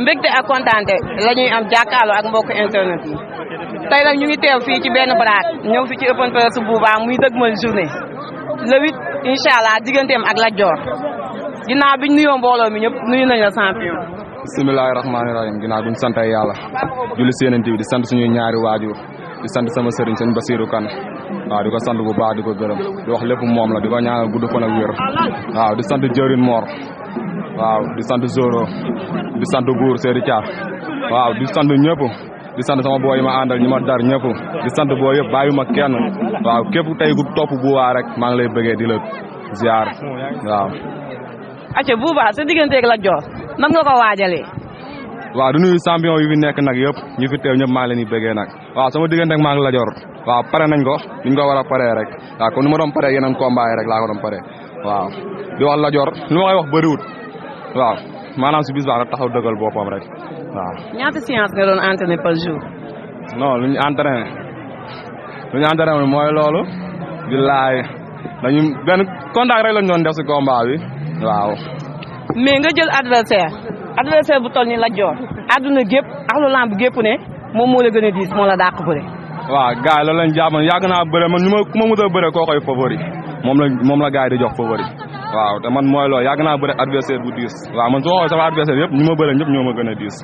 mbégte ak kontaante la ñuy am jàkkaarloo ak mbokk internet yi tey nag ñu ngi teew fii ci benn baraak ñëw fi ci open press Bouba muy dëgmal journée le 8 incha allah digganteem ak Lat Dior ginnaaw biñ nuyoo mbooloo mi ñëpp nuyu nañ la champion. bismillaahi rahmaani rahiim ginnaaw buñ sant yàlla julli si Yonent bi di sant suñuy ñaari waajur di sant sama sëriñ sëñ Basiiru Kan waaw di ko sant bu baax di ko gërëm di wax lépp moom la di ko ñaanal gudd fan ak wér waaw di sant jëwrin Mor waaw di sant Zoro di sant Buur Seydou Thiar waaw di sant ñëpp di sant sama booy yi ma àndal ñi ma dar ñëpp di sant booy yëpp bàyyuma kenn waaw képp tey ku topp Bouba rek maa ngi lay bëggee di la ziar waaw. acca Bouba sa digganteeg Lat Dior nan nga ko waajalee. waaw du nuyu champion yu fi nekk nag yëpp ñu fi teew ñëpp maa ngi leen di bëggee nag waaw sama digganteeg maa ngi Lat Dior waaw pare nañ ko niñ ko war a paree rek waaw comme ni ma doon paree yeneen combat yi rek laa ko doon paree waaw di wax Lat Dior li ma koy wax bëriwut waaw maanaam si bis baax na taxaw dëggal boppam rek waaw. ñaata séance nga doon entraîné par jour. non lu ñu entraîné mooy loolu di laay dañu benn contact rek lañ doon def si combat bi waaw. mais nga jël adversaire bu toll ni Lat Dior àdduna gépp ak lu lamb gépp ne moom moo la gën a diis moo la dàq bëre. waaw gars yi loolu lañ jàpp yàgg naa bëre man ku ma mën a bëre koo koy favori moom la gars yi di jox favori waaw te man mooy loolu yàgg naa bëre adversaire bu diis waaw man su ma xoolee sama adversaire yëpp ñu ma bëre ñëpp ñoo ma gën a diis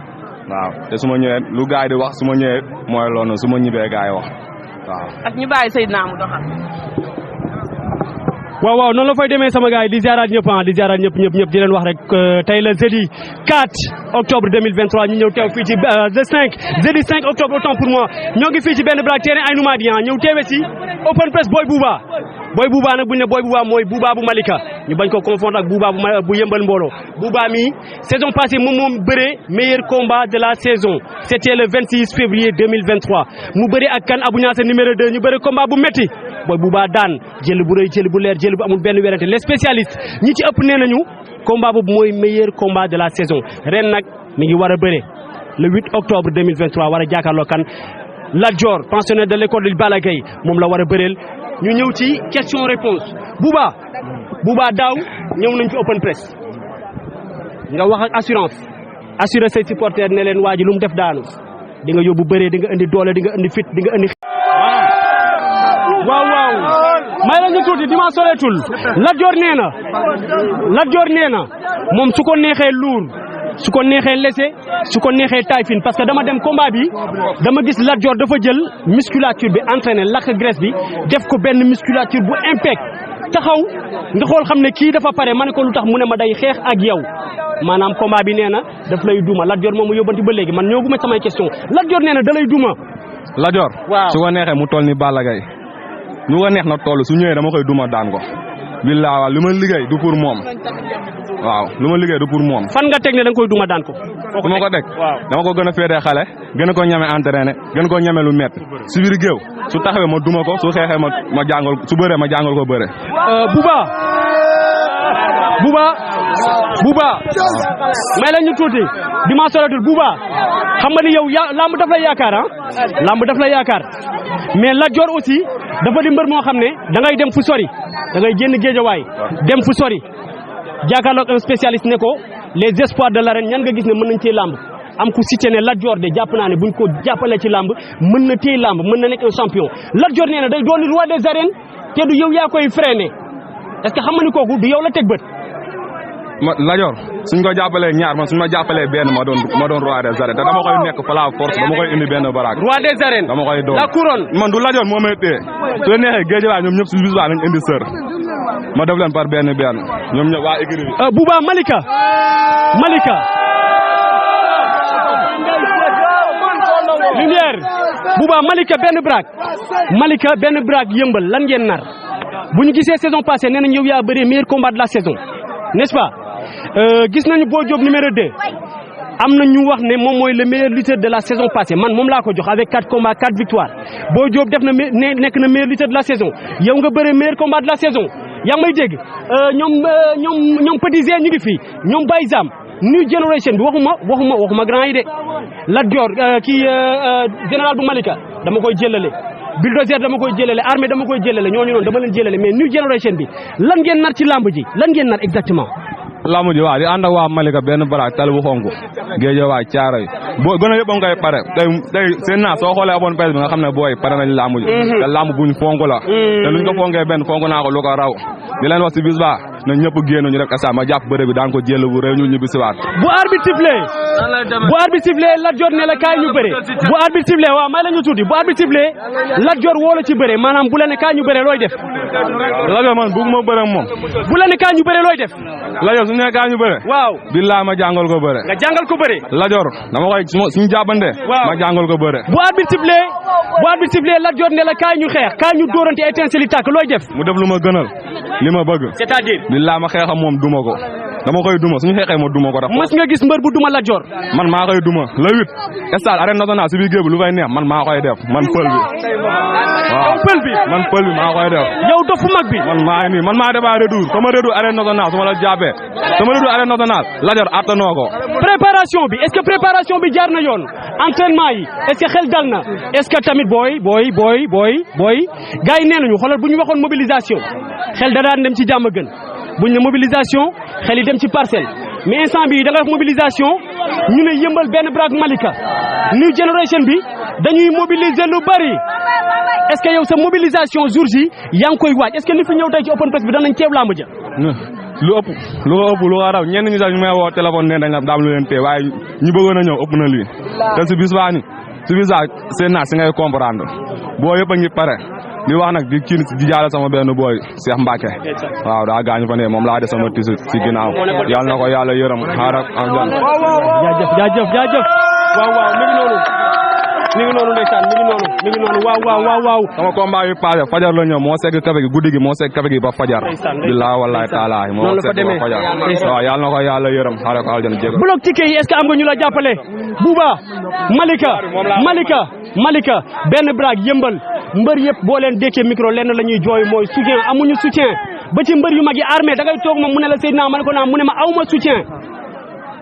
waaw te su ma ñëwee lu gars yi di wax su ma ñëwee mooy loolu su ma ñibbee gars yi wax waaw. ak ñu bàyyi Seydina mu doxal. waaw noonu la fay demee sama gars yi di ziaraat ñëpp ñëpp di leen wax rek tey la jeudi 4 octobre 2023 ñu ñëw teew fii ci jeudi 5 octobre autant pour moi ñoo ngi fii ci benn braak terrain Aynou Mady ñëw teewe si open press Boy Bouba nag bu ñu ne Boy Bouba mooy Bouba bu Malika ñu bañ ko confondre ak Bouba bu yëmbal mbooloo Bouba mi saison passée moom bëree meilleur combat de la saison c'était le 26 février 2023 mu bëree ak kan Abou Niasse numéro 2 ñu bëri combat bu metti Boy Bouba daan jël bu rëy jël bu leer jël bu amul benn werante les spécialistes ñi ci ëpp nee nañu combat boobu mooy meilleur combat de la saison ren nag mi ngi war a bëre le 8 octobre 2023 war a jàkkaarloo kan Lat Dior pensionnaire de l'école de Balla Gaye moom la war a bëreel ñu ñëw ci question réponse Bouba daaw ñëw nañ ci open press nga wax ak assurer say supporters ne leen waa ji lu mu def daanu di nga yóbbu bëree di nga indi doole di nga indi fit di nga indi waaw may la ñu tuuti dimanche soreetul Lat Dior nee na moom su ko neexee luur su ko neexee lese su ko neexee taayfin parce que dama dem combat bi dama gis Lat Dior dafa jël musculature bi entraîné lakk graisse bi def ko benn musculature bu impec taxaw nga xool xam ne kii dafa pare ma ne ko lu tax mu ne ma day xeex ak yow maanaam combat bi nee na daf lay duma Lat Dior moom mu yóbbanti ba léegi man ñëwaguma samay question Lat Dior nee na da lay duma. Lat Dior waaw su ko neexee mu toll ni Balla Gaye lu ko neex na toll su ñëwee dama koy duma daan ko billaahi waaw li ma liggéey du pour moom waaw lu ma liggéey du pour moom. fan nga teg ne da nga koy duma daan ko. su ma ko teg dama ko gën a féetee xale gën a ko ñeme entraîné gën ko ñeme lu métti si biir géew su taxawee ma duma ko su xeexee ma jàngal su bëree ma jàngal ko bëre. Bouba may la ñu tuuti dimanche soreetul Bouba xam nga ni yow lamb daf lay yaakaar lamb daf lay yaakaar mais Lat Dior aussi dafa di mbër moo xam ne da ngay dem fu sori da ngay génn géejawaay dem fu sori jàkkaarloog un spécialiste ne ko les espoirs de l'arène ñan nga gis ne mën nañ cee lamb am ku cité ne Lat Dior de jàpp naa ne buñ ko jàppalee ci lamb mën na téye lamb mën na nekk un champion Lat Dior nee na day doon roi des arènes te du yow yaa koy freiné est-ce que xam nga ni kooku du yow la teg bët. Lat Dior suñ ko jàppalee ñaar man suñ ma jàppalee benn ma doon roi des arènes te dama koy nekk par la force dama koy indi benn baraak. roi des arènes dama koy doon la couronne. man du Lat Dior moo may téye su la neexee géej waay ñoom ñëpp si bis baa nañ indi sër ma def leen par benn ñoom ñëpp waa écurie bi. Bouba Malika lumière Bouba Malika benn braak yëmbal lan ngeen nar bu ñu gisee saison passée nee nañ yow yaa bëree meilleur combat de la saison n'est-ce pas gis nañu Boy Diop numéro 2 am na ñu wax ne moom mooy le meilleur lutteur de la saison passée man moom laa ko jox avec 4 combats 4 victoires Boy Diop def na nekk na meilleur lutteur de la saison yow nga bëree meilleur combat de la saison yaa ngi may dégg ñoom Petit Zé ñu ngi fii ñoom Baye Zam new generation bi waxuma grand yi de Lat Dior kii général bu Malika dama koy jëlale bulldozer dama koy jëlale armée dama koy jëlale ñooñu noonu dama leen jëlale mais new generation bi lan ngeen nar ci lamb ji lan ngeen nar exactement. lamu ji waa di ànd ak waa Malika benn baraak tali bu xonk géej waay caaro yi boo gën a yëpp a ngay pare tey seen naa soo xoolee abon pes bi nga xam ne booy pare nañ lamu ji te lamu buñ fonk la te luñ ko fonkee benn fonk naa ko lu ko raw di leen wax si bis ba na ñëpp génn ñu def esa ma jàpp bëre bi daan ko jël bu réew ñu ñibbi si waat bu arbitre sifflé Lat Dior ne la kaay ñu bëre bu arbitre sifflé waaw may la ñu tuuti bu arbitre sifflé Lat Dior woo la ci bëre maanaam bu la ne kaay ñu bëre looy def Lat Dior man bëgguma bëre moom bu la ne kaay ñu bëre looy def Lat Dior suñu ne kaay ñu bëre waaw billaay ma jàngal ko bëre nga jàngal ko bëre Lat Dior dama koy suñu jàppante ma jàngal ko bëre bu arbitre sifflé Lat Dior ne la kaay ñu xeex kaay ñu dóorante étincelle yi tàkk looy def mu def lu ma gënal li ma bëgg c'est-à-dire billaay ma xeexam moom duma ko dama koy duma suñu xeexee ma duma ko tax mas nga gis mbër bu duma Lat Dior man maa koy duma le 8 stade arène nationale si biir géej lu fay neex man maa koy def man pël bi waaw pël bi man pël bi maa koy def yow dofu mag bi man maa ngi nii man maa def ay retour sama retour arène nationale su ma la jàppee sama retour arène nationale Lat Dior attanoo ko préparation bi est-ce que préparation bi jaar na yoon entraînement yi est-ce que xel dal na est-ce que tamit booy gars yi nee nañu xoolal bu ñu waxoon mobilisation xel da daan dem ci jàmm gën buñ ne mobilisation xel yi dem ci parcelle mais instant bi da nga def mobilisation ñu ne yëmbal benn brak Malika new generation bi dañuy mobiliser lu bari est-ce que yow sa mobilisation jour ji yaa ngi koy waaj est-ce que ni fi ñëw tey ci open press bi danañ teew làmb ja lu ko raw ñenn ñi sax ñu may woo téléphone ne dañ la daam lu leen tee waaye ñu bëggoon a ñëw ëpp na lii te si bis baa seen naa si ngay comprendre boo yëpp a ngi pare di wax nag di jaale sama benn booy Cheikh Mbacke waaw daa gaañu fa ne moom laa de sama tisu si ginnaaw yàlla na ko yàlla yërëm xaaral am jan jaajëf waaw mi ngi noonu ndeysaan mi ngi noonu waaw sama combat yi passé fajar la ñëw moo segg kafe gi guddi gi moo segg kafe gi ba fajar billahi wallahi taala moo segg ba fajar waaw yàlla na ko yàlla yërëm xaaral ko aljana jégal bloc ticket yi est-ce que am nga ñu la jàppale Bouba Malika benn brak yëmbal mbër yëpp boo leen dékkee micro lenn la ñuy jooy mooy soutien amuñu soutien ba ci mbër yu mag yi armée da ngay toog moom mu ne la Seydina ma ne ko naa mu ne ma awma soutien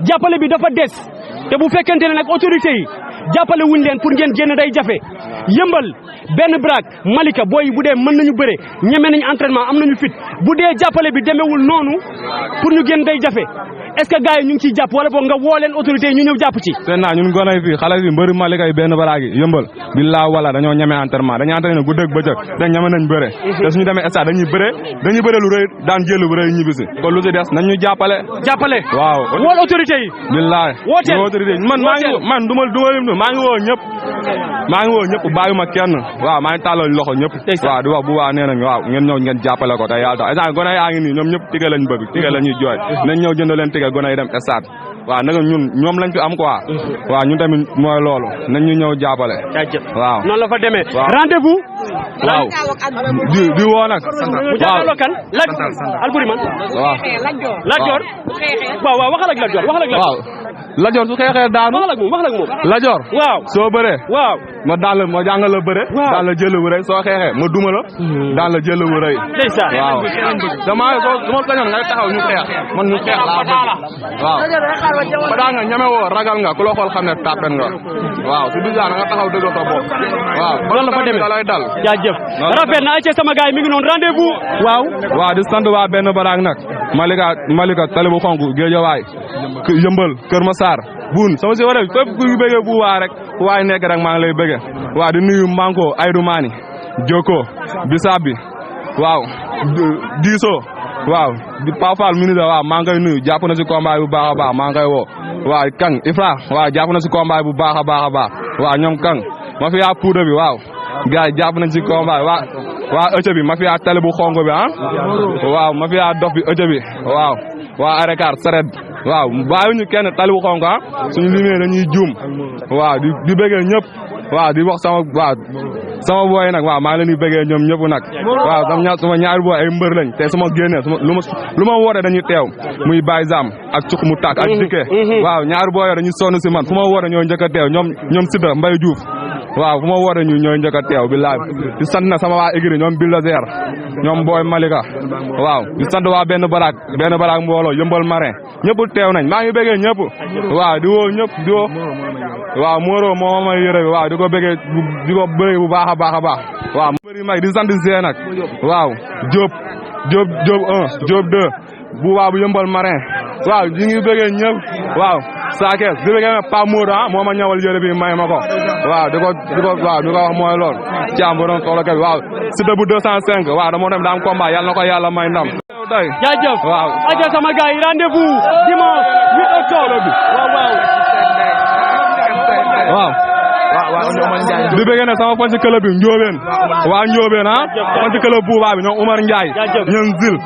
jàppale bi dafa des te bu fekkente ne nag autorité yi jàppale wuñ leen pour ngeen génn day jafe yëmbal benn brak Malika booy bu dee mën nañu bëre ñeme nañu entraînement am nañu fit bu dee jàppale bi demewul noonu pour ñu génn day jafe est-ce que gars yi ñu ngi ciy jàpp wala boog nga woo leen autorité yi ñu ñëw jàpp ci seen naa ñun gonay fii xale fi mbëri Malika yi benn baraag yi yëmbal billaa wala dañoo ñeme entraînement dañuy entraîné guddeeg bëccëg dañ ñeme nañ bëre te suñu demee stade dañuy bëre lu rëy daan jël bu rëy ñibbisi kon lu si des nañ ñu jàppale waaw wool autorité yi billaay wooteel autorité yi man duma lim maa ngi woo ñëpp bàyyuma kenn waaw maa ngi tàllal loxo ñëpp waaw di wax bu baax nee nañ waaw ngeen ñëw ngeen jàppale ko te yàlla tax gone yaa ngi nii ñoom ñëpp tige lañ bëgg tige la ñuy jooy nañ ñëw jënd leen tige gone yi dem stade waaw nag ñoom lañ fi am quoi waaw ñun tamit mooy loolu nañ ñu ñëw jàppale waaw noonu la fa demee rendez-vous waaw di woo nag waaw kan Alboury man waaw Lat Dior waaw waxal ak Lat Dior waaw Lat Dior su xeexee daanu waxal ak moom Lat Dior waaw soo bëree waaw ma daan la ma jàngal la bëre daan la jël bu rëy soo xeexee ma duma la daan la jël bu rëy waaw dama sañoon nga taxaw ñu xeex man ñu xeex laa bëgg waaw ba daa nga ñeme woo ragal nga ku la xool xam ne tàppen nga waaw su bisa na nga taxaw dëgg sa bopp waaw noonu la fa demee da lay dal jaajëf rafet na ay ci sama gaay mi ngi noonu rendez-vous waaw di sant waa benn baraag nag Malika tali bu xonk Géejawaay yëmbal Kër Massar buun sama si waree fépp ku bëggee bu waa rek ku waay nekk rek maa ngi lay bëggee waaw di nuyu Manko Aydou Mani Joko Bisaab bi waaw Diso waaw di Pafal ministre waaw maa ngi koy nuyu jàpp na si combat bu baax a baax maa ngi koy woo waaw Kang Ifra waaw jàpp na si combat bu baax a baax waaw ñoom Kang ma fi yaa poudre bi waaw gars yi jàpp nañ si combat waa ëcc bi ma fi yaa tali bu xonk bi waaw ma fi yaa dof bi ëcc bi waaw waa arékar sared waaw bàyyiwuñu kenn tali bu xonk suñu limee dañuy juum waaw di bëggee ñëpp waaw di wax sama booy nag waaw maa ngi leen di bëggee ñoom ñëpp nag waaw sama ñaari booy ay mbër lañ te sama génnee lu ma woote dañuy teew muy Baye Zam ak cuk mu tàkk ak dikke waaw ñaari booy dañuy sonn si man fu ma woote ñooy njëkk a teew ñoom Sida Mbaye Diouf waaw fu ma woote ñu ñooy njëkk a teew billaay di sant na sama waa écurie ñoom Bulldozer ñoom Boy Malika waaw di sant waa benn baraak mbooloo yëmbal marin ñëpp teew nañ maa ngi bëggee ñëpp waaw di woo ñëpp di woo waaw Moro moo may yëre bi waaw di ko bëggee bu baax a baax waaw mbëri mag di sant Zé nag waaw Diop 1 Diop 2 bu waa bu yëmbal marin waaw ñu ngi bëggee ñëpp waaw Sakess di bëggee Pa Modou moo ma ñawal yére bi may ma ko waaw di ko wax mooy lool jaam borom toolakat waaw Siteu bu 205 waaw dama dem daa am combat yàlla na ko yàlla may ndam doy jaajëf waaw aja sama gars yi rendez-vous dimanche 8 octobre bi waaw di bëgg ne sama fan ci club bi Ndiobène waa Ndiobène fan ci club Bouba bi ñoom Oumar Ndiaye ñoom Zil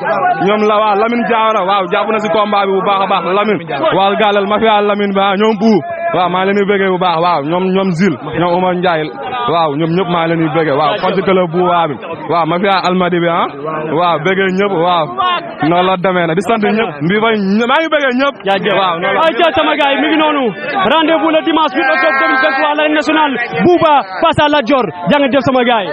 ñoom la waa Lamine Diawara waaw jàpp na ci combat bi bu baax a baax Lamine waa Galal mafia Lamine ba ñoom Bou waaw maa ngi leen di bëggee bu baax waaw ñoom Zil ñoom Oumar Ndiaye waaw ñoom ñëpp maa ngi leen di bëggee waaw fan ci club Bouba bi waaw mafia Almadi bi waaw bëggee ñëpp waaw noonu la demee na di sant ñëpp maa ngi bëggee ñëpp waaw aja sama gars yi mi ngi noonu rendez-vous le dimanche 8 octobre 2023 l'arène nationale Bouba face à Lat Dior jaa ngeen jëf sama gars yi